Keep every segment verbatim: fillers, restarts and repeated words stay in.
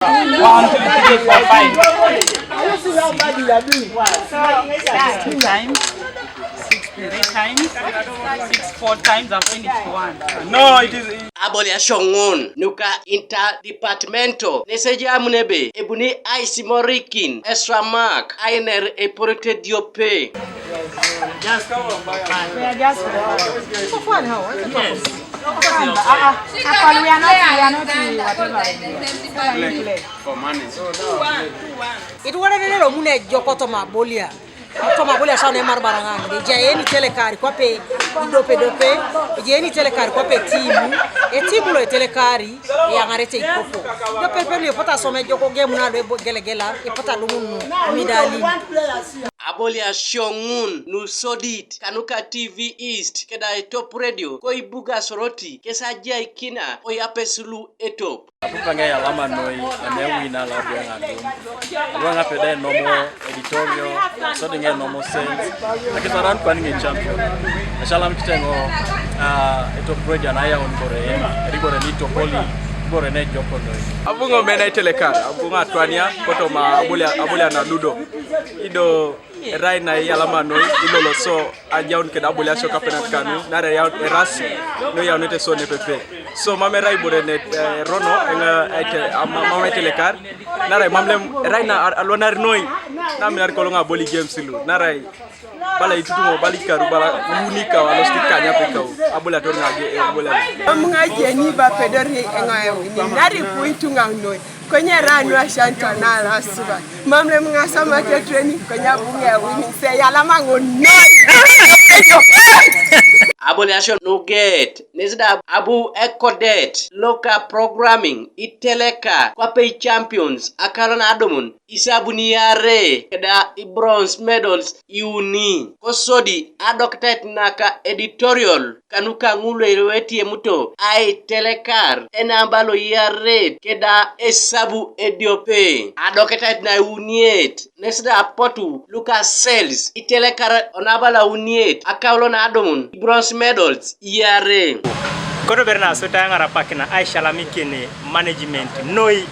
One, two, three, four, five. Two times, six three times, six four times, I finished one. No, it is. Aboliasio ŋun nuka interdepartmental neseja amunebe ebuni aisimorikin eswamak ainer eporotediope. Ituŋarenere lo ŋun ejok kotoma abolia. Kotoma abolia sawa ne emar baraŋa ŋin, ejai eni telekar kwape idopedope, ejai eni telekar kwape etimu, etimu lo etelekari eyaŋarete ikopo. Idopedope lu epotu asoma ejok gemu na lu egelegela, epotu adumun nu imidalin. Aboliasio ŋun nu sodit kanuka T V East keda Etop Radio koibuga Soroti kes ajaikina koyapes lu Etop. Apupaŋ eyalama noi ane wina lo abueŋ adum. Abueŋ apede enomo editorial, sodi ŋe enomo sales. Akitaran kwan ŋe champion. Asalam kiteŋo Etop Roja na yaun bore, eri bore ni topoli, bore ne joko noi. Abuŋ omena itelekar, abuŋ atwania kotoma abulia, abulia na ludo. Ido erai na eyalama noi ilolo so ajaun keda aboliasio kapenat kanu nara eyaun erasi no eyaunete so nepepe. So mam erai ibore ne eh, erono eŋa aite ama- mam etelekar. Nara mam lem erai na ar- alwanar noi. Naminar koloŋ aboli games lu nara bala itutumo bala ikaru bala uni kau alosit ikanya pe kau. Aboli ator ŋage aboli. Mam ŋa jeni ba pedori eŋa ewini nari puitu ŋa noi. Konye ranu ashanto na la suba. Mam lem ŋa sama te training konye abuŋ ewini se eyalama ŋun noi. Aboliasio nuget nesi da abu ekodet loka programming iteleka kwape champions akalo na adumun isabuni iare keda i bronze medals iuni kosodi adokitait naka editorial kanuka ŋulu ewetie muto aitelekar enamba lo iare keda esabu ediope adokitait na iuniet. Nes da apotu luka sales itelekar onabala uniet akaulo na adumun bronze medals iare. Kotobere na asuta eŋarapakina aishalamikin management noi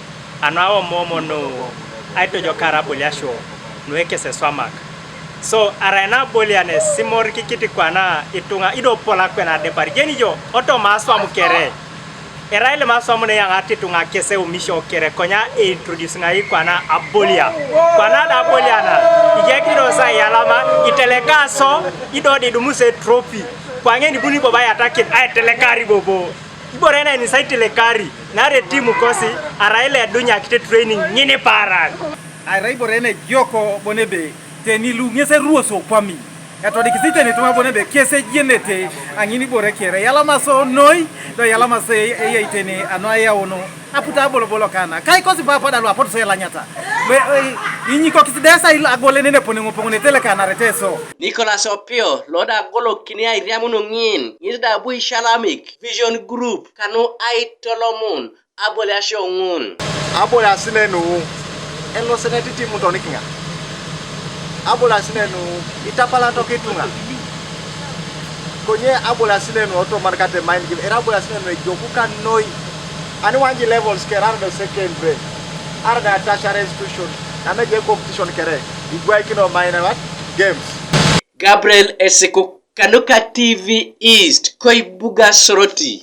anu aomomo nu aitojokar aboliasio nu ekeseswamak. So arai na abolian esimorikikit kwana ituŋa ido pol akwen adepar jeni jo otoma aswam kere. Erai lem aswam ne yaŋ atituŋa kese umisho kere konya e introduce ŋai kwana abolia. Kwana da abolia na ijekini do sa iyalama iteleka so ido didumuse trophy. Kwaŋen ibuni bobo ayatakin aitelekari bobo. Ibore na enisa itelekari nare timu kosi arai le dunyakite training ŋini paran. Arai ibore ne joko bonebe teni lu ŋese ruoso kwami. Etodikisi teni tuma bonebe kese jenete aŋini bore kere yalama so noi do yalama so eyei teni ano ayauno. Aputa abolobolo kana kai kosi papa dalu apotu so elanyata. Inyikokisi desa il agole nene pone ŋopoŋ netele kana reteso. Nicholas Opio loda agolokini airiamun ŋin ŋis da abu ishalamik Vision Group kanu aitolomun. Aboliasio ŋun. Aboliasine nu elosenete itimuton kiŋa. Aboliasine nu itapalatok ituŋa. Konye aboliasine nu otoman kate mind game era aboliasine nu ejoku ka noi. Ani wanji levels kere ara do secondary ara da tertiary institution name je competition kere igwaikino mind what games. Gabriel Esiku kanuka T V East koibuga Soroti.